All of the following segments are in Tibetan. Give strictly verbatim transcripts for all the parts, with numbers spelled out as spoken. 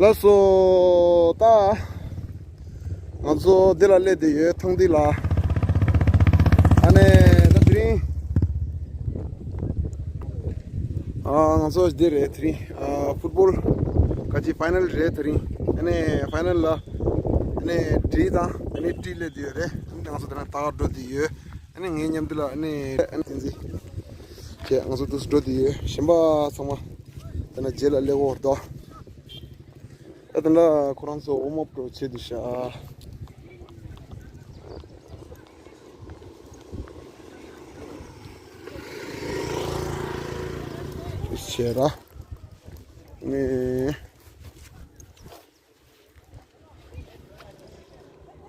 ལགས་སོ། ད་ང་ཚོ་འདི་ལ་སླེབས་བསྡད་ཡོད། ཐང་འདི་ལ། ཨ་ནི་ད་དེ་རིང་ཨ་ང་ཚོ་འདི་རེད། དེ་རིང་ཨ་ཕུཊ་བོལ་ག་ཅི་ཕའི་ནལ་རེད། དེ་རིང་ཨ་ནི་ཕའི་ནལ་ལ་ཨ་ནི་ཌི་དང་ཨ་ནི་ཊི་སླེབས་བསྡད་ཡོད་རེད། ཨ་ནི་ང་ཚོ་དེ་ན་ད་ག་འགྲོ་བསྡད་ཡོད། ཨ་ནི་ངའི་མཉམ་དུ་ལ་ཨ་ནི་ཨ་ནི་བསྟན་འཛིན་བྱས། ང་ཚོ་འདུག་སེ་འགྲོ་བསྡད་ཡོད། གཞན་པ་ཚང་མ་དེ་ན་རྗེས་ལ་སླེབས་ཀྱི་ཡོད་རེད་དོ། ད་དེ་འདྲ་ཁོ་རང་ཚོ་ཝོམ་ཨབ་འགྲོ་བྱེད་དུས་ཤག་བྱས་ར། ནི།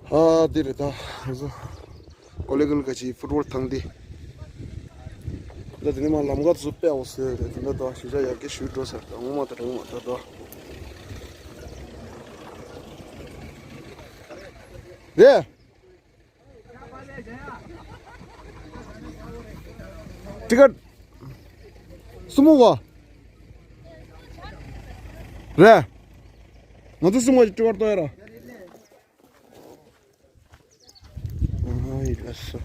ཨ་འདི་རེད། ད་ང་ཚོ་ཀོ་ལེ་གལ་ག་ཅི་ཕུཊ་བོལ་ཐང་འདི། ད་དེ་ནས་མར་ལམ་ཁ་ཚོ་དཔེ་ཡག་པོ་བཟོས་རེད། དེ་འདྲ་ད་ཞེ་དྲག་ཡར་རྒྱས་ཞེ་དྲག་འགྲོ་ས་རེད། སྔོན་མ་དང་འདྲ་པོ་མ་རེད་ད། རེད། ཊི་ཀེཊ་སུ་མོ་གོ་རེད། ང་ཚོ་སུ་མོ་གི་ཊི་ཀེཊ་གཏོང་ཡ་ར། ཨ་ཡི་ལགས་སོ།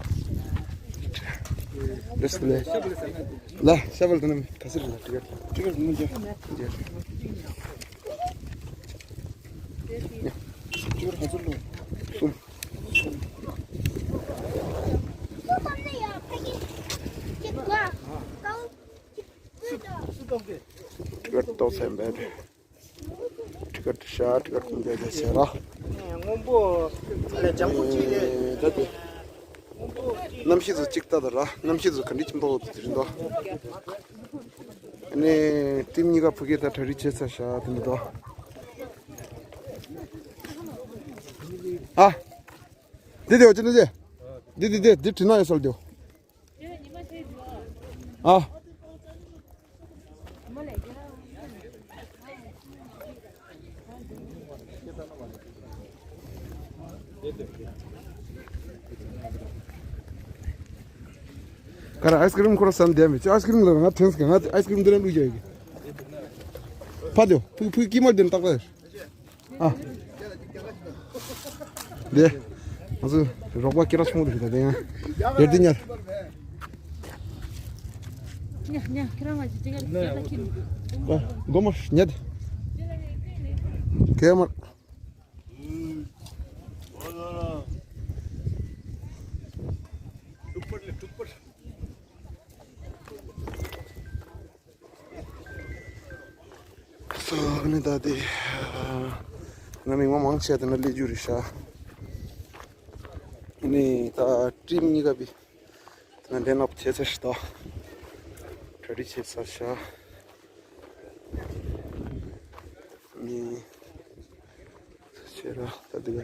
ལགས་སོ་ལགས། ལ་ཤ་བལ་དུ་ནམ་ག་སི་རེད་ལ་ཊི་ཀེཊ། ཊི་ཀེཊ་མི་འཇལ། འཇལ། ཊི་ཀེཊ་ག་ཚོད་ལོ། གསུམ། ཊི་ཀེཊ་ཏོག་ཙམ་འབད་དེ། ཊི་ཀེཊ་ཤ་ཊི་ཀེཊ་ཀུན་རྒྱ་རྒྱ་བྱས་ར། སྔོན་པོ་ལས་ལྗང་ཁུ་གཅིག་ལས། ད་དེ་གནམ་གཤིས་ཚོ་གཅིག་ལྟ་ད་ར། གནམ་གཤིས་ཚོ་ག་འདྲ་ཅིག་མཐོང་དུ་དེ་རིང་དོ། ཨ་ནི་ཊིམ་གཉིས་ཀ་ཕ་གི་ད་གྲ་སྒྲིག་བྱས་ཚར་ཤག་དེ་འདྲ་དོ། ཨ། འདི་དེ་འོ་ཅི་འདི་དེ། འདི་འདི་འདི་འདི་བྲིས་ན་ཡོད་སོལ་དེའོ། ཨ། ག་ར་ཨའི་སི་ཀི་རིམ་ཁོ་ར་བསམ་བསྡད་མེད་ཅི། ཨའི་སི་ཀི་རིམ་ལ་ང་དྲན་སྐད་ང་ཨའི་སི་ཀི་རིམ་འདི་ར་བླུགས་རྒྱག་གི། ཕ་དེའོ་ཕུ་ཕུ་ཀི་མ་འདི་ན་ཏག་ཏག་ཨ། དེ། ང་ཚོ་རོགས་པ་སྐད་གྲགས་ཆེན་པོ་འདུག་ད་དེ་ཡང་། དེར་དེ་ཉར། ཉ་ཉ་ཁྱེད་རང་ང་ཅི་ཅི་ག་ལ་ཁྱེད་ལ་ཁྱེད་ལ། ཨ། སྒོ་མ་ཉར། གད་མ། སོ་ནི་ད་དེ། ང་མི་མང་མང་ཆེ་དེ་ན་སླེབས་རྒྱུ་རེད་ཤག་ནི་ད་ཊིམ་གཉིས་ཀ་བི་དེ་ན་ལེན་ཨབ་བྱས་ཚར་ཤག་ད། གྲ་སྒྲིག་བྱས་ཚར་ཤག་ནི་ཆེ་ར་ད་དེ་ག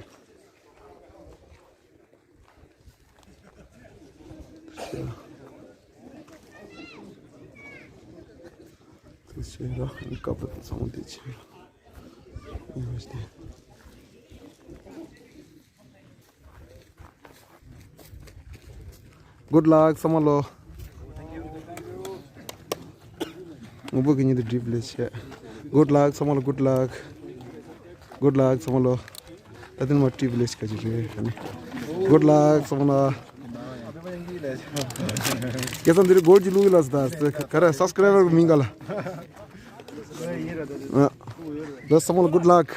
Good luck, Samalo. Good luck, Samalo. Good luck. Good luck, Samalo. Tatin ma trip village ka jire. Good luck, Samalo. Kesan diri gold jilu las da. Kara subscriber mingala. Ah. Das Samalo, good luck.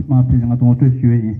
མ་ཕེབས་ང་དང་ངོ་སྤྲོད་ཞུ་བ་ཡིན།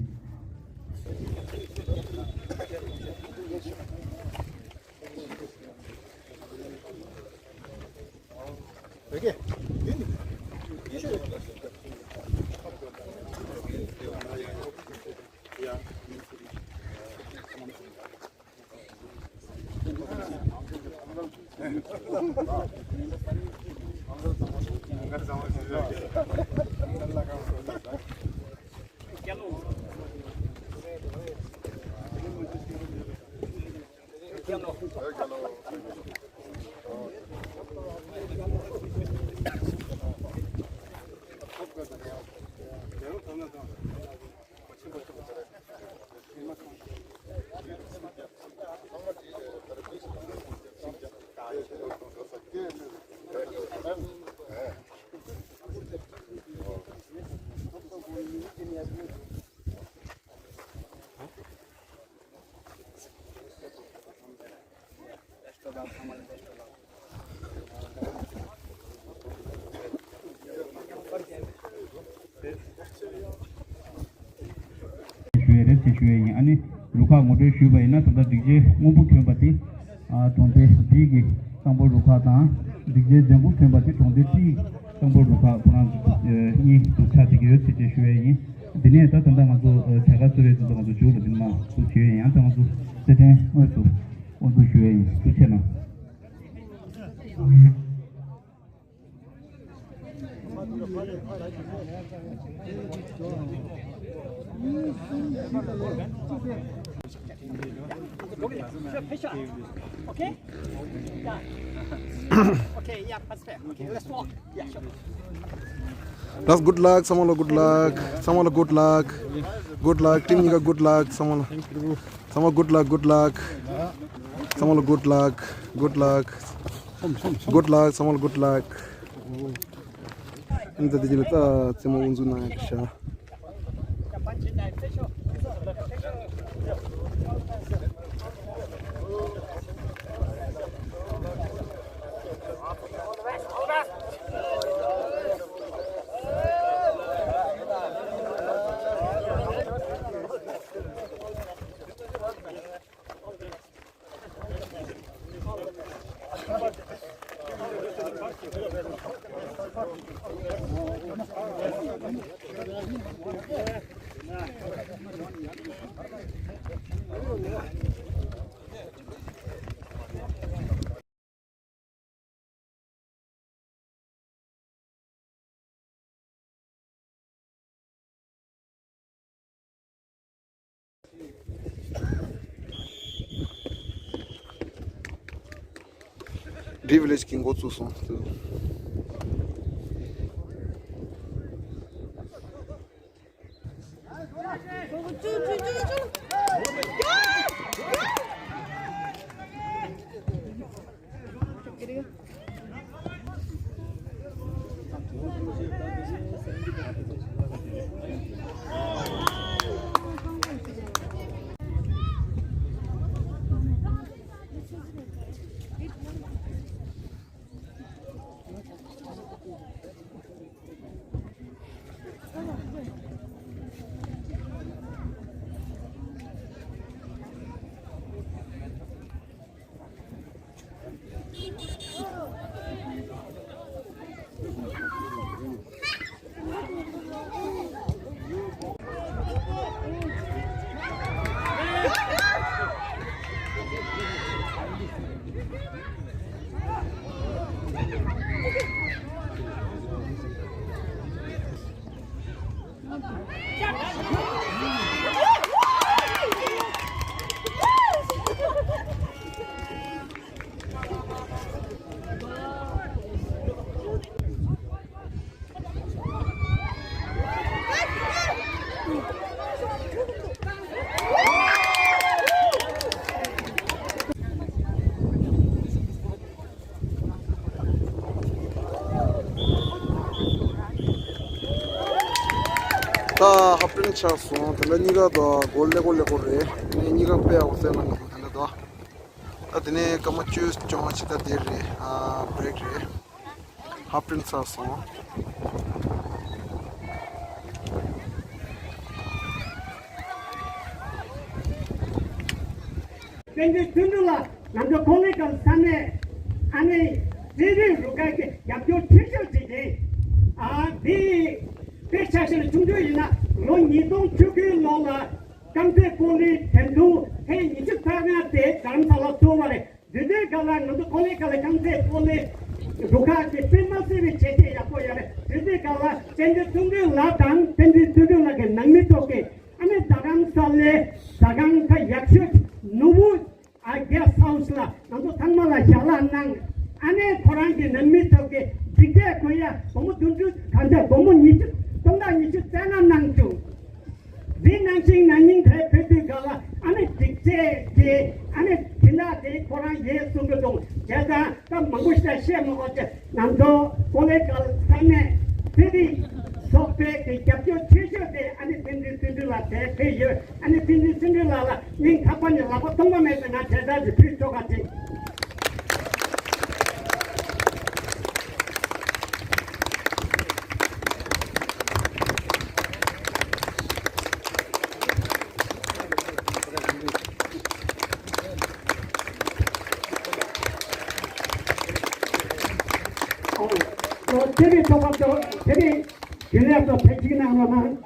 ཞུ་ཡས་རེད་ཅེས་ཞུ་ཡས་ཡིན། ཨ་ནི་རུ་ཁག་ངོ་སྤྲོད་ཞུས་པ་ཡིན་ན། ད་ལྟ་སྒྲིག་ཆས་སྔོན་པོ་གྱོན་པ་དེ་ཨ་གྲོང་སྡེ་བཞི་གི་གཙང་པོ་རུ་ཁག་དང་། སྒྲིག་ཆས་ལྗང་གུ་གྱོན་པ་དེ་གྲོང་སྡེ་གཅིག་གཙང་པོ་རུ་ཁག་ཁོ་རང་ཚོ་གཉིས་སུ་ཆགས་བསྡད་ཀྱི་ཡོད་ཅེས་ཞུ་ཡས་ཡིན། འདི་ནས་ད་ད་ལྟ་ང་ཚོ་བྱ་དགའ་གསོལ་རས་དེ་ཚོ་ང་ཚོ་མཇུག་ལ་འདི་ནས་མར་ཚུགས་ཞུ་ཡས་ཡིན། ཨ་ད་ང་ཚོ་རྩེད་འགྲན་དངོས་སུ་དབུ་འཛུགས་ཞུ་ཡས་ཡིན། ཐུགས་རྗེ་གནང་། Okay? Yeah. Okay, yeah, perfect. Okay, let's walk. Yeah, sure. That's good luck. ཚང་མ་ལ་good luck. ཚང་མ་ལ་good luck. Good luck. Team གཉིས་ཀ་good luck. ཚང་མ་ལ། ཚང་མ་good luck, good luck. ཚང་མ་ལ་good luck, good luck. Good luck, ཚང་མ་ལ་good luck. ཨ་ནི་ད་དེ་རྗེས་ལ་ད་རྩེད་མོ་དབུ་འཛུགས་གནང་ཡག་གི་ཤག Dri village གི་འགོ་བཙུགས་སོང་། ད་ཧབ་ཊེན་ཆགས་སོང་། དེ་འདྲ་གཉིས་ཀ་ད་གོལ་ལེགས་པོ་ལེགས་པོ་རེད། ངས་གཉིས་ཀ་དཔེ་ཡག་པོ་རྩེ་གནང་གི་འདུག། དེ་འདྲ་ད། ད་དེ་ནས་སྐར་མ་བཅུ་བཅོ་ལྔ་ཅིག་ད་དེ་རེད། ཨ་བྷི་རེག་རེད། ཧབ་ཊེན་ཆགས་སོང་། དཔལ་ལྡན་དོན་གྲུབ་ལགས་ང་ཚོ་ཀོ་ལི་གྷལ་ས་གནས་ཨ་ནེ་ཀྲེ་རི་རུ་ཁག་གི་རྒྱབ་སྐྱོར་ཆེ་ཤོས་ཅིག་ཡིན། ཨ་འདི་དཔེ་ཆ་བཞག་ན་ཆུང་ཆུང་ཡིན་ན་ལོ་ཉིས་སྟོང་བཅུ་དགུའི་ལོ་ལ་རྐང་རྩེད་སྤོ་ལོའི་འགྲན་བསྡུར་ཐེངས་ཉི་ཤུ་རྩ་ལྔ་དེ་རྡ་རམ་ས་ལ་ཚོགས་པ་རེད། དེ་དུས་སྐབས་ལ་ང་ཚོ་ཀོ་ལི་གྷལ་རྐང་རྩེད་སྤོ་ལོའི་རུ་ཁག་གི་དཔེ་མ་སྲིད་པའི་བྱས་རྗེས་ཡག་པོ་ཡོད་རེད། དེ་དུས་སྐབས་ལ་དཔལ་ལྡན་དོན་གྲུབ་ལགས་དང་དཔལ་ལྡན་དོན་གྲུབ་ལགས་ཀྱི་ནང་མི་ཚོ་གིས་ཨ་ནེ་རྡ་རམ་ས་ལའི་ཟ་ཁང་ཁ་ཡག་ཤོས་ནོར་བུ་ཨ་གེ་སི་ཧའུ་སི་ལ་ང་ཚོ་ཚང་མ་ལ་ཞལ་ལག་གནང་། ཨ་ནེ་ཁོ་རང་གི་ནང་མི་ཚོ་གིས་འགྲིག་མཐའ་དགོས་ཡ་སྒོར་མོ་བདུན་ཅུ་གང་ཚད་སྒོར་མོ་ཉི་ཤུ་སྟོང་ཕྲག་ཉི་ཤུ་རྩ་ལྔ་གནང་བྱུང་། འདི་ནང་བཞིན་ན་ནིང་དེ་ཕེབས་དུས་སྐབས་ལ་ཨ་ནེ་སྒྲིག་ཆས་དེ་ཨ་ནེ་དེ་འདྲ་དེ་ཁོ་རང་ཡས་གསུང་གི་འདུག་བྱས་ཙང་སྐབས་མང་པོ་ཞིག་བཤད་མ་དགོས་ཏེ་ང་ཚོ་ཀོ་ལི་གྷལ་ས་གནས་ཚེ་རིང་ཚོགས་པའི་གི་རྒྱབ་སྐྱོར་ཆེ་ཤོས་དེ་ཨ་ནེ་བསྟན་འཛིན་བརྩོན་འགྲུས་ལགས་དེ་ཕེབས་ཡོད། ཨ་ནེ་བསྟན་འཛིན་བརྩོན་འགྲུས་ལགས་ལ་སྙིང་ཐག་པ་ནས་ལག་པ་སྟོང་པ་མེད་པའི་ངང་དྲན་རྟགས་ཅིག་ཕུལ་ཆོག་ག་ཅིག་ཨོ། དེ་རིང་ཚོགས་པ་ཚོ་དེ་རིང་རྒྱུན་ལས་ཚོ་ཕེབས་ཀྱི་གནང་རོགས་གནང་།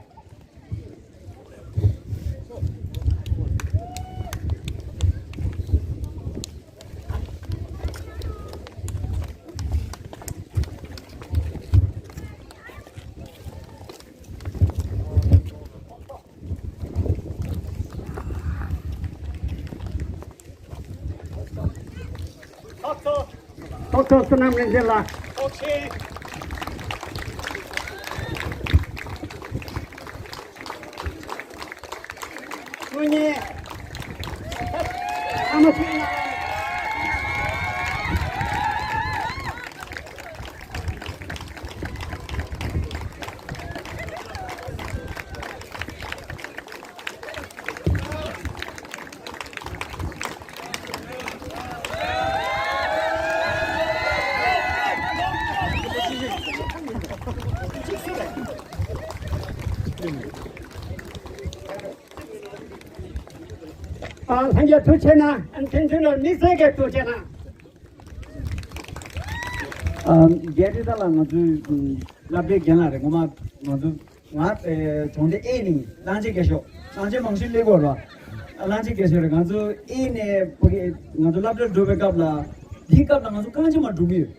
ཐོག་ཐོག་བསོད་ནམས་རིན་ཆེན་ལགས། ཐོག་ཆེན། དངོས་གནས། ཨ་མ་ཆེན་ལགས། ཨ་ལྷན་རྒྱས་ཐུགས་ཆེ་གནང་། ཨ་ནེ་ཐེན་ཐུན་ལ་དམིགས་བསལ་གྱི་ཐུགས་ཆེ་གནང་། ཨ་རྒན་རི་ཏ་ལགས་ང་ཚོའི་སློབ་གྲྭའི་རྒན་ལགས་རེད། ངོ་མ་ང་ཚོ་ང་ཨེ་གྲོང་སྡེ་ཨེ་ནས་གླང་ཆེན་རྒས་ཤོས། གླང་ཆེན་མང་ཤོས་སླེབས་ཡོད་རེད་པ། གླང་ཆེན་རྒས་ཤོས་རེད། ང་ཚོ་ཨེ་ནས་ཕ་གི་ང་ཚོ་སློབ་གྲྭར་འགྲོ་བའི་སྐབས་ལ་དེའི་སྐབས་ལ་ང་ཚོ་གངས་ཅན་མ་འགྲོ་གི་ཡོད།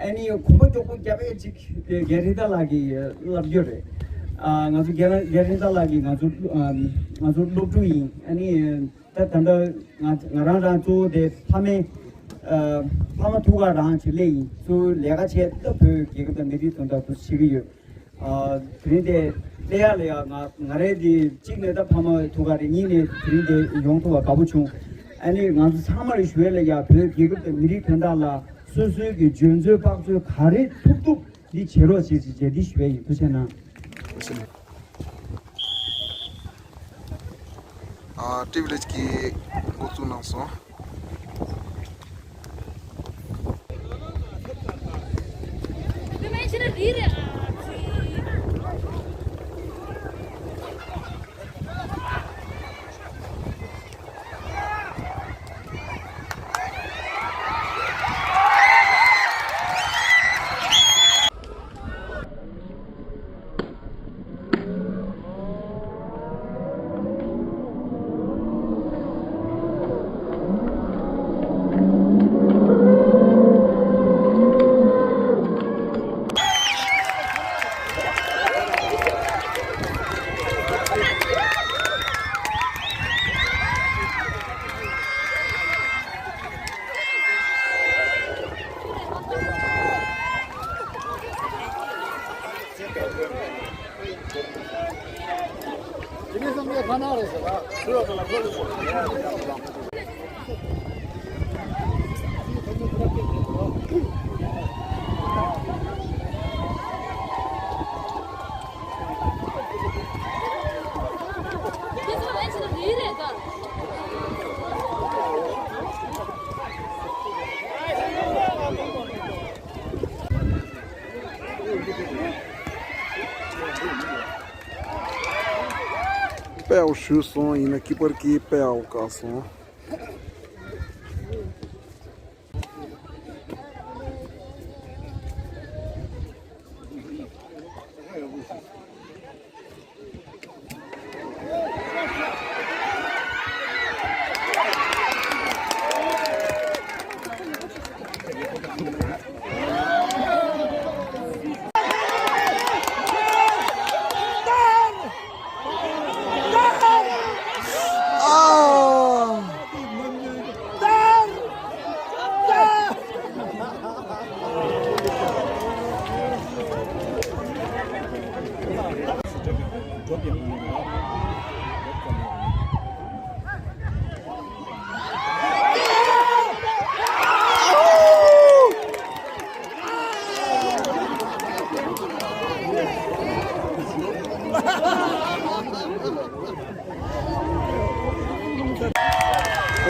ཨ་ནི་གོམ་པ་མགྱོགས་པོ་བརྒྱབ་པའི་ཅིག་རྒན་རི་ཏ་ལགས་ཀྱིས་བསླབ་རྒྱུ་རེད། ཨ་ང་ཚོ་རྒན་རྒན་རི་ཏ་ལགས་ཀྱིས་ང་ཚོ་ཨ་ང་ཚོ་སློབ་ཕྲུག་ཡིན། ཨ་ནི་ད་ད་ལྟ་ང་ང་རང་རང་གཙོ་བོ་དེ་ཕ་མའི་ཨ་ཕ་མ་ཐུག་ག་རང་ཅིག་སླེབས་ཡིན། གཙོ་བོ་ལས་ཀ་བྱས་ད་བོད་རྒྱལ་ཁབ་དང་མི་རིགས་དོན་དག་ཏུ་བྱེད་ཀྱི་ཡོད། ཨ་དེ་རིང་དེ་སླེབས་ཡ་ལ་ཡ་ང་ང་རའི་དེ་གཅིག་ནས་ད་ཕ་མ་ཐུག་ག་རེད། གཉིས་ནས་དེ་རིང་དེ་ཡོང་ཐུབ་པ་དགའ་པོ་བྱུང་། ཨ་ནི་ང་ཚོ་ཚང་མར་ཞུ་ཡ་ལ་ཡ་བོད་རྒྱལ་ཁབ་དང་མི་རིགས་དོན་དག་ལ་སོ་སོའི་གི་འཇོན་ཚོད་དཔག་ཚོད་ག་རེ་ཐུབ་ཐུབ་འདི་བྱེད་རོགས་བྱེད་ཅེས་བྱས་འདི་ཞུ་ཡ་ཡིན། ཐུགས་རྗེ་གནང་། ཨ་ཊི་བི་ལེ་ཇི་གིས་འགོ་བཙུགས་གནང་སོང་། དཔེ་ཡག་པོ་ཞུས་སོང་། ཡིན་ན་ཀི་པར་གྱིས་དཔེ་ཡག་པོ་བཀག་སོང་།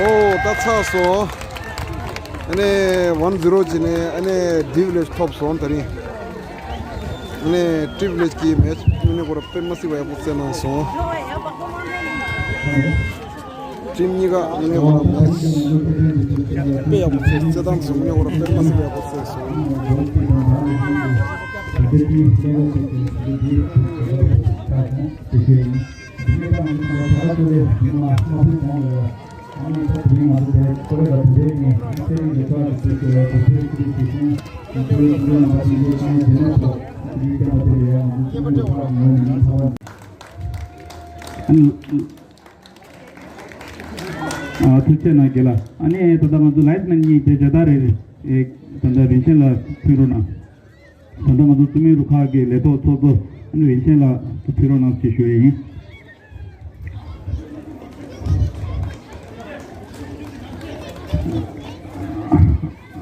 ཨོ་ད་ཚར་སོང་། ཨ་ནི་ཝན་ཛི་རོ་བྱས་ནས་ཨ་ནི་ཌི་བི་ལེཇ་ཐོབ་སོང་། ད་རིང་ཨ་ནི་ཊི་བི་ལེཇ་གི་མེ་ཆི་ཨ་ནི་ཁོ་ར་དཔེ་མ་སྲིད་པ་ཡག་པོ་རྩེད་གནང་སོང་། ཊིམ་གཉིས་ཀ་ངས་འོ་ན་དཔེ་ཡག་པོ་རྩེད། རྩེད་སྟངས་སོང་ངས་འོ་ན་དཔེ་མ་སྲིད་པ་ཡག་པོ་རྩེད་སོང་། ཐུགས་རྗེ་གནང་རྒན་ལགས། ཨ་ནི་ད་ལྟ་ང་ཚོ་ལའེན་སི་མེན་གཉིས་དེ་མཇལ་དར་རེ་རེ་ད་ལྟ་རིན་ཆེན་ལགས་ཕུལ་རོགས་གནང་། ད་ལྟ་ང་ཚོ་བཙུན་མའི་རུ་ཁག་གི་ལས་ཐོག་ཚོགས་གཙོ་ཨ་ནི་རིན་ཆེན་ལགས་ཕུལ་རོགས་གནང་ཞེས་ཞུ་ཡས་ཡིན།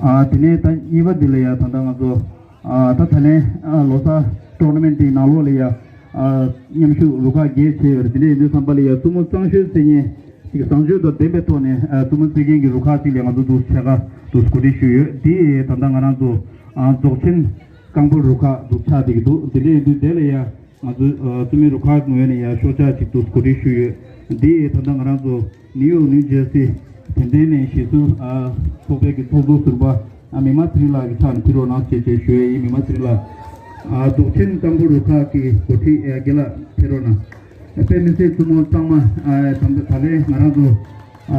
ཨ་དེ་ནས་ད་གཉིས་པ་འདི་ལ་ཡ་ད་ལྟ་ང་ཚོ་ཨ་ད་ད་ལན་ཨ་ལོ་གསར་ཊོར་ན་མེན་ཊི་དེའི་ནང་ལོགས་ལ་ཡ་ཨ་མཉམ་ཞུགས་རུ་ཁག་བརྒྱད་བྱས་ཡོད་རེད། དེ་འདྲ་ཡིན་དུས་ཙམ་པ་ལ་ཡ་བཙུན་མོ་གཙང་ཤོས་རྩེད་མཁན་ཅིག་བཟང་སྤྱོད་དང་ལྡན་པའི་ཐོག་ནས་ཨ་བཙུན་མོ་རྩེད་མཁན་གྱི་རུ་ཁག་ཅིག་ལ་ང་ཚོ་འདུག་ཕྱེད་ཀ་འདུག་གོ་སྒྲིག་ཞུས་ཡོད། འདི་ད་ལྟ་ང་རང་ཚོ་ཨ་རྫོགས་ཆེན་རྐང་སྤོལ་རུ་ཁག་འདུག་ཆགས་བསྡད་ཀྱི་འདུག་དེ་འདྲ་ཡིན་དུས་དེ་ལ་ཡ་ང་ཚོ་ཨ་བཙུན་མའི་རུ་ཁག་ངོས་ནས་ཡ་ཤོག་ཆག་ཅིག་འདུག་གོ་སྒྲིག་ཞུས་ཡོད། འདི་ད་ལྟ་ང་རང་ཚོ་ནིའུ་ཡོག་ནིའུ་ཇར་སི་དོན་ལྡན་ནས་གཞིས་སུ་ཨ་ཚོགས་པའི་གི་ཚོགས་གཙོ་ཟུར་པ་ཨ་མི་མ་ཚེ་རིང་ལགས་ཀྱི་ཕྱག་ནས་ཕུལ་རོགས་གནང་ཞེས་བཅས་ཞུ་ཡས་ཡིན། མི་མ་ཚེ་རིང་ལགས། ཨ་རྫོགས་ཆེན་རྐང་སྤོལ་རུ་ཁག་གི་འགོ་ཁྲིད་ཨ་རྒན་ལགས་ཕེབས་རོགས་གནང་། དཔེ་མི་སྲིད་བཙུན་མོ་གཙང་མ་ཨ་ད་ད་ལན་ང་རང་ཚོ་ཨ་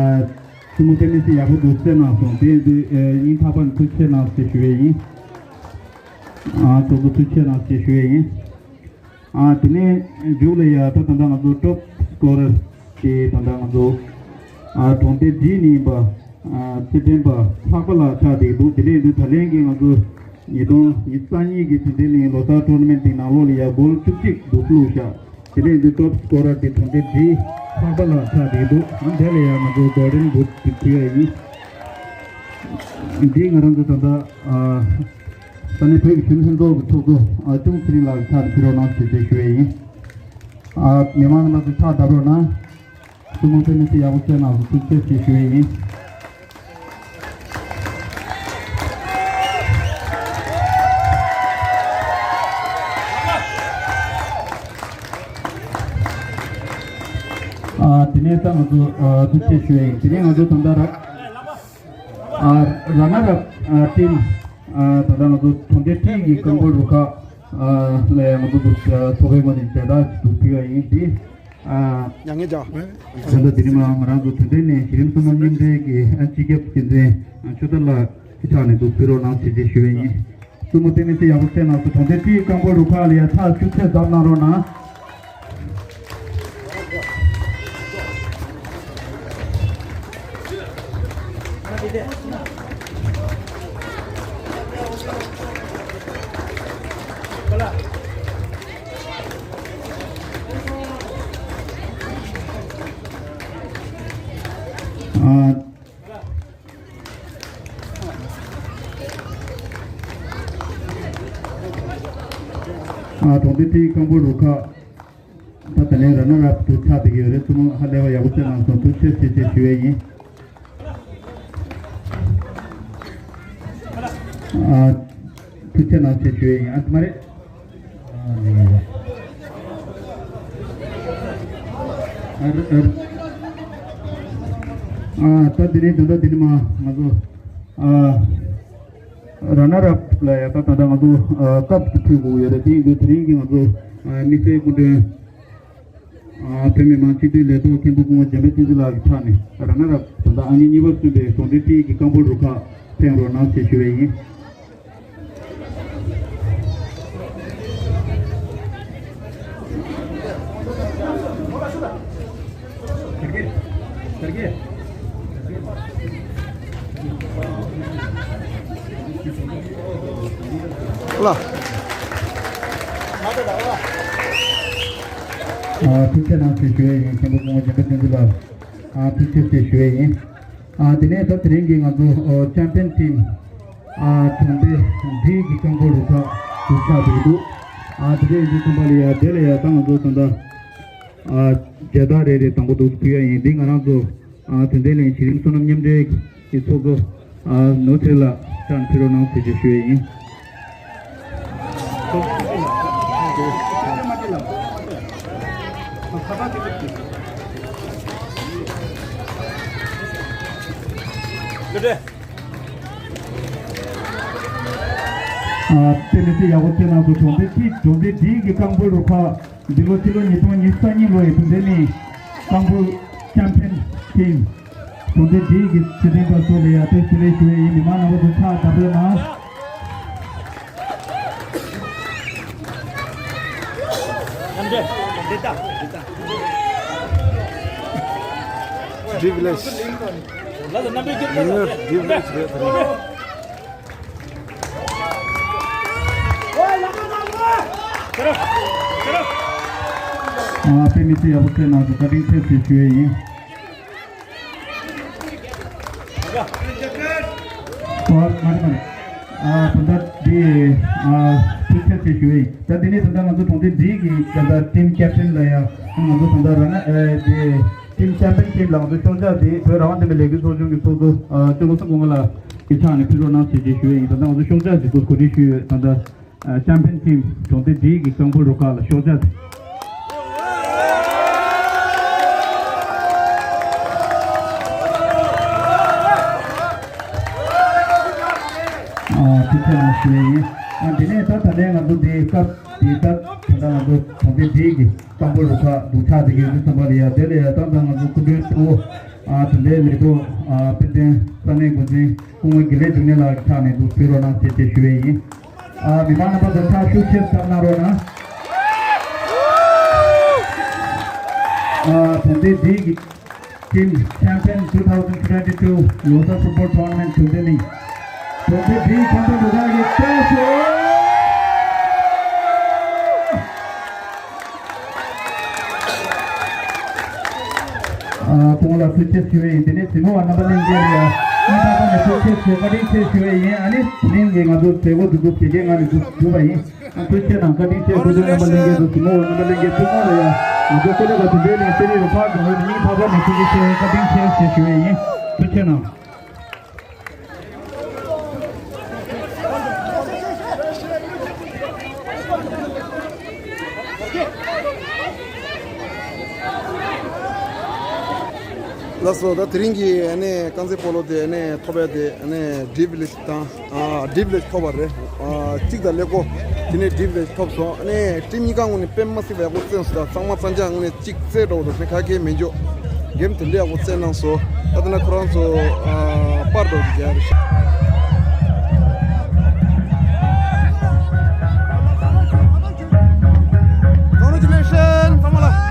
བཙུན་མོ་དཔེ་མི་སྲིད་ཡག་པོ་འདུག་རྩེད་གནང་སོང་། དེ་ཡིན་དུས་ཨ་སྙིང་ཐག་པ་ནས་ཐུགས་རྗེ་གནང་ཞེས་ཞུ་ཡས་ཡིན། ཨ་ཚོགས་གཙོ་ཐུགས་རྗེ་གནང་ཞེས་ཞུ་ཡས་ཡིན། ཨ་དེ་ནས་མཇུག་ལ་ཡ་ད་ད་ལྟ་ང་ཚོ་ཊོབ་སི་ཀོ་རར་དེ་ད་ལྟ་ང་ཚོ་ཨ་གྲོང་སྡེ་ཌི་ནས་ཡིན་པ་ཨ་རྩེད་འགྲན་པ་ལྷག་པ་ལགས་ཆགས་བསྡད་འདུག་དེ་འདྲ་ཡིན་དུས་ད་ལན་གྱི་ང་ཚོ་ཉིས་སྟོང་ཉི་ཤུ་རྩ་གཉིས་ཀྱི་དེ་འདྲའི་གླིང་ལོ་གསར་ཊོར་ན་མེན་ཊི་དེའི་ནང་ལོགས་ལ་ཡ་གོལ་བཅུ་གཅིག་འདུག་བླུགས་བཞག་དེ་འདྲ་ཡིན་དུས་ཊོབ་སི་ཀོ་རར་དེ་གྲོང་སྡེ་ཌི་ལྷག་པ་ལགས་ཆགས་བསྡད་འདུག་ཨ་དེ་ལ་ཡ་ང་ཚོ་གོལ་ཌན་བུཊ་དེ་ཕུལ་ཡ་ཡིན། འདི་ང་རང་ཚོ་ད་ལྟ་ཨ། ས་གནས་བོད་ཀྱི་གཞོན་ནུ་ལྷན་ཚོགས་ཀྱི་ཚོགས་གཙོ་ཨ་ཅུང་ཚེ་རིང་ལགས་ཀྱི་ཕྱག་ནས་ཕུལ་རོགས་གནང་ཞེས་བཅས་ཞུ་ཡས་ཡིན། ཨ་མི་མང་རྣམ་པ་ཚོ་ཕྱག་བརྡབ་རོགས་གནང་། བཙུན་མོ་དཔེ་མི་སྲིད་ཡག་པོ་རྩེད་གནང་སོང་། ཐུགས་རྗེ་ཆེ་ཞུ་ཡས་ཡིན། ཨ་དེ་ནས་ད་ང་ཚོ་ཨ་ཐུགས་རྗེ་ཆེ་ཞུ་ཡས་ཡིན། དེ་ནས་ང་ཚོ་ད་ལྟ་ར། ཨ་ར་ན་རབ་ཨ་ཊིམ་ཨ་ད་ལྟ་ང་ཚོ་གྲོང་སྡེ་ཊི་གི་རྐང་སྤོལ་རུ་ཁག་ཨ་ལ་ཡང་ང་ཚོ་འདུག་ཚོགས་པའི་ངོས་ནས་མཇལ་དར་ཞིག་འདུག་ཕུལ་བ་ཡིན། འདི་ཨ་ཡང་ངེས་ཀྱང་ད་ལྟ་འདི་ནི་མ་ང་རང་ཚོ་དོན་ལྡན་ནས་གཞི་རིམ་སོ་ནམ་མཉམ་འབྲེལ་གྱི་ཨ་སྤྱི་ཁྱབ་འགན་འཛིན་ཨ་ཆོས་དར་ལགས་ཀྱི་ཕྱག་ནས་འདུག་ཕུལ་རོགས་གནང་ཞེས་བཅས་ཞུ་བ་ཡིན། བཙུན་མོ་དཔེ་མི་སྲིད་ཡག་པོ་རྩེད་གནང་སོང་། གྲོང་སྡེ་ཊི་གི་རྐང་སྤོལ་རུ་ཁག་ལ་ཡང་ཕྱག་ཤུགས་ཆེ་བརྡབ་གནང་རོགས་གནང་། ཨ། ཨ་གྲོང་སྡེ་ཊི་གི་རྐང་སྤོལ་རུ་ཁག་ད་ད་ལན་ར་ན་རབ་ཏུ་ཆགས་བསྡད་ཀྱི་ཡོད་རེད། བཙུན་མོ་ཧ་ལས་པ་ཡག་པོ་རྩེད་གནང་སོང་། ཐུགས་རྗེ་ཆེ་ཞེས་ཞུ་ཡས་ཡིན། ཨ་ཐུགས་རྗེ་གནང་ཞེས་ཞུ་ཡས་ཡིན། ཨ་དེ་མ་རེད། ཨ་རེད་ཨ་རེད། ཨ་ད་དེ་ནས་ད་ལྟ་དེ་ནས་མ་ང་ཚོ་ཨ། ར་ན་རབ་ལ་ཡ་ད་ད་ལྟ་ང་ཚོ་ཨ་སྐབས་ཀྱི་ཕུལ་དགོས་ཡོད་རེད། དེ་ཡིན་དུས་དེ་རིང་གི་ང་ཚོ་ཨ་དམིགས་བསལ་སྐུ་མགྲོན་ཨ་བོད་མི་མང་སྤྱི་འཐུས་ལས་ཐོག་མཁན་པོ་སྐུ་ངོ་འཇམ་དཔལ་བསྟན་འཛིན་ལགས་ཀྱི་ཕྱག་ནས་ར་ན་རབ་ད་ལྟ་ཨང་གཉིས་གཉིས་པ་བཙུན་པའི་གྲོང་སྡེ་ཊི་གི་རྐང་སྤོལ་རུ་ཁག་ཕེབས་རོགས་གནང་ཞེས་ཞུ་བ་ཡིན། ལ། ཨ་ཐུགས་རྗེ་གནང་ཞེས་ཞུ་ཡས་ཡིན། མཁན་པོ་སྐུ་ངོ་འཇམ་དཔལ་བསྟན་འཛིན་ལགས། ཨ་ཐུགས་རྗེ་ཆེ་ཞུ་ཡས་ཡིན། ཨ་དེ་ནས་ད་དེ་རིང་གི་ང་ཚོ་ཨོ་ཆེམ་པིན་ཊིམ་ཨ་གྲོང་སྡེ་བདུན་གྱི་རྐང་སྤོལ་རུ་ཁག་ཏུ་ཆགས་བསྡད་འདུག་ཨ་དེ་འདྲ་ཡིན་དུས་ཙམ་པ་ལ་ཡ་དེ་ལ་ཡ་ད་ང་ཚོ་ད་ལྟ་ཨ་མཇལ་དར་རེ་རེ་དང་པོ་འདུག་ཕུལ་ཡ་ཡིན། འདི་ང་རང་ཚོ་ཨ་དོན་ལྡན་གླིང་གཞི་རིམ་སོ་ནམ་མཉམ་འབྲེལ་གྱི་ཚོགས་གཙོ་ཨ་ནོར་འཁྲུལ་ལགས་ཕྱག་ཕུལ་རོགས་གནང་ཞེས་ཞུ་ཡས་ཡིན། ཨ་དཔེ་མི་སྲིད་ཡག་པོ་བྱས་གནང་འདུག་གྲོང་སྡེ་དེ་གྲོང་སྡེ་འདིའི་གི་རྐང་སྤོལ་རུ་ཁག་འདི་ལོ་སྤྱི་ལོ་ཉིས་སྟོང་ཉི་ཤུ་རྩ་གཉིས་ལོ་ཡི་དོན་ལྡན་གླིང་རྐང་སྤོལ་ཆེམ་པིན་ཊིམ་གྲོང་སྡེ་འདིའི་གི་སྲིད་དོན་པ་ཚོ་ལ་ཡ་དེ་ཞུ་ལས་ཞུ་ཡས་ཡིན། མི་མང་རྣམ་པ་ཚོ་ཕྱག་བརྡབ་པའི་ནང་། Privilege. Privilege རེད་དེ། ཨ་དཔེ་མི་སྲིད་ཡག་པོ་བྱས་གནང་འདུག་བཀའ་དྲིན་ཆེ་ཞེས་ཞུ་ཡས་ཡིན། ཨ་མ་རེད་མ་རེད། ཨ་ད་ལྟ་འདི་ཨ་ཐུགས་རྗེ་ཆེ་ཞུ་ཡས་ཡིན། ད་འདི་ནས་ད་ལྟ་ང་ཚོ་གྲོང་སྡེ་འདི་གི་ད་ལྟ་ཊིམ་ཀེབ་ཊན་ལ་ཡང་ང་ཚོ་ད་ལྟ་ར་ན་ཨེ་འདི་ཊིམ་ཆེམ་པིན་ཊིམ་ལ་ང་ཚོ་ཤོག་ཆག་འདི་བོད་རང་དབང་བསྟན་པའི་ལས་འགུལ་ཚོགས་ཆུང་གི་ཚོགས་གཙོ་ཨ་ཅོ་བློ་བཟང་སྐུ་ངོ་ལགས་ཀྱི་ཕྱག་ནས་ཕུལ་རོགས་གནང་ཞེས་ཞུ་ཡས་ཡིན། ད་ལྟ་ང་ཚོ་ཤོག་ཆག་ཅིག་ཏུ་གོ་སྒྲིག་ཞུས་ཡོད། ད་ལྟ་ཨ་ཆེམ་པིན་ཊིམ་གྲོང་སྡེ་འདི་གི་རྐང་སྤོལ་རུ་ཁག་ལ་ཤོག་ཆག་ཨ་ཐུགས་རྗེ་གནང་ཞུ་ཡས་ཡིན། ཨ་འདི་ནས་ད་ད་ལན་ང་ཚོ་འདི་སྐབས་འདི་ད་ད་ལྟ་ང་ཚོ་གྲོང་སྡེ་འདི་གི་རྐང་སྤོལ་རུ་ཁག་འདུ་ཆགས་བསྡད་ཀྱི་ཡོད་དུས་ཙམ་པ་ལ་ཡ་དེ་ལ་ཡ་ད་ད་ང་ཚོ་སྐུ་མགྲོན་གཙོ་བོ་ཨ་དེ་འདྲའི་ལས་ཐོག་ཨ་དཔལ་ལྡན་ས་གནས་འགོ་འཛིན་སྐུ་ངོ་དགེ་ལེགས་འབྱུང་གནས་ལགས་ཀྱི་ཕྱག་ནས་འདུ་ཕུལ་རོགས་གནང་ཞེས་ཞུ་ཡས་ཡིན། ཨ་མི་མང་རྣམ་པ་ཚོ་ཕྱག་ཤུགས་ཆེར་བརྡབ་གནང་རོགས་གནང་། ཨ་གྲོང་སྡེ་འདི་གི་ཊིམ་ཆེམ་པིན་ཊུ་ཐའུ་ཟེན་ཊུ་ཝེན་ཊི་ཊུ་ལོ་གསར་ཕུཊ་སྦོལ་ཊོར་ན་མེན་ཊི་གྲོང་སྡེ་གླིང་། གྲོང་སྡེ་འདིའི་ཁྱད་ཆོས་ལ་བཀྲ་ཤིས། ཨ་སྐུ་ངོ་ལ་ཐུགས་རྗེ་ཆེ་ཞུ་ཡས་ཡིན། དེ་ནས་གཟིགས་མོ་བ་རྣམ་པ་ལྷན་རྒྱས་ལ་ཡང་སྙིང་ཐག་པ་ནས་ཐུགས་རྗེ་ཆེ་བཀའ་དྲིན་ཆེ་ཞུ་ཡས་ཡིན། ཨ་ནི་དེ་རིང་གི་ང་ཚོ་མཛད་སྒོ་འདི་ཚོ་ཕ་གིའི་ངང་ནས་འདུག་འདུག་པ་ཡིན། ཨ་ཐུགས་རྗེ་གནང་། བཀའ་དྲིན་ཆེ། སྐུ་མགྲོན་རྣམ་པ་ལྷན་རྒྱས་དང་གཟིགས་མོ་བ་རྣམ་པ་ལྷན་རྒྱས་ཐུགས་ཁོང་ལ་ཡང་ང་ཚོ་ཀོ་ལེ་ག་དེ་འདྲའི་ནས་ཤེས་རིག་རུ་ཁག་གི་ངོས་ནས་སྙིང་ཐག་པ་ནས་ཐུགས་རྗེ་ཆེ་བཀའ་དྲིན་ཆེ་ཞེས་ཞུ་ཡས་ཡིན། ཐུགས་རྗེ་གནང་། ལགས་སོ། ད་དེ་རིང་གི་ཨ་ནི་རྐང་རྩེད་སྤོ་ལོ་དེ་ཨ་ནི་ཐོབ་ཡ་དེ་ཨ་ནི་ཌི་བི་ལེཇ་དང་ཨ་ཌི་བི་ལེཇ་ཐོབ་པ་རེད། ཨ་གཅིག་དང་ཀླད་ཀོར་དེ་ནས་ཌི་བི་ལེཇ་ཐོབ་སོང་། ཨ་ནི་ཊིམ་གཉིས་ཀ་ངོས་ནས་དཔེ་མ་སྲིད་པ་ཡག་པོ་རྩེད་སོང་། ད་གཙང་མ་གཙང་རྐྱང་ངོས་ནས་གཅིག་རྩེད་འགྲོ་འགྲོ་ནས་ཁ་སྐད་མི་འཇོག་གེམ་དེ་འདྲ་ཡག་པོ་རྩེད་གནང་སོང་། ད་དེ་ན་ཁོ་རང་ཚོ་ཨ་པར་འགྲོ་རྒྱུ་རེད་ཤག Congratulations ཚང་མ་ལ།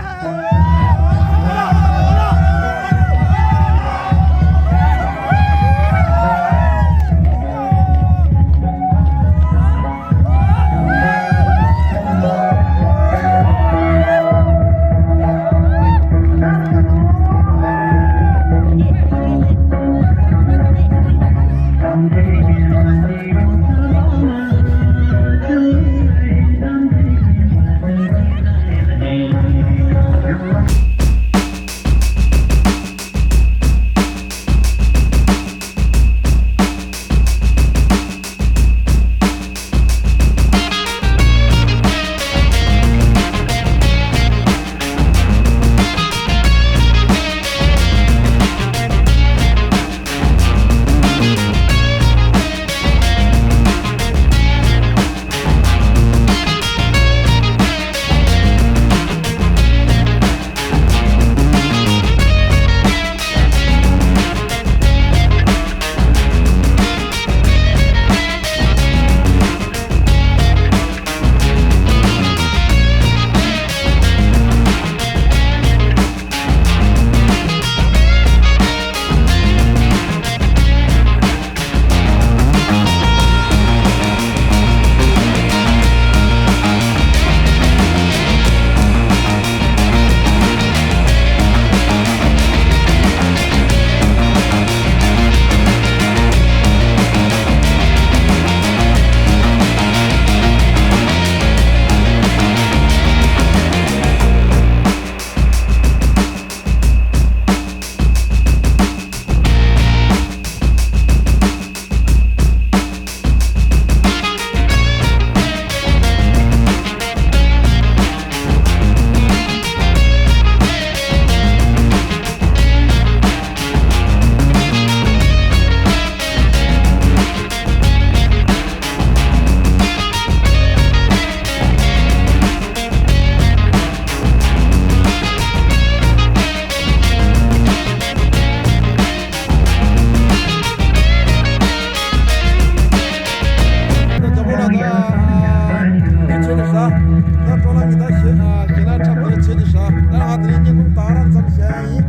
ད་སྤྲོ་ལངས་ཀྱི་ད་ཞེ་ཨ་ཞེ་ལ་འཁྲབ་སྟོན་བྱེད་ཀྱི་ཤག་ད་ང་དེ་རིང་བརྙན་ཐུང་ད་ག་རང་ཙམ་བཤད་ཡ་ཡིན།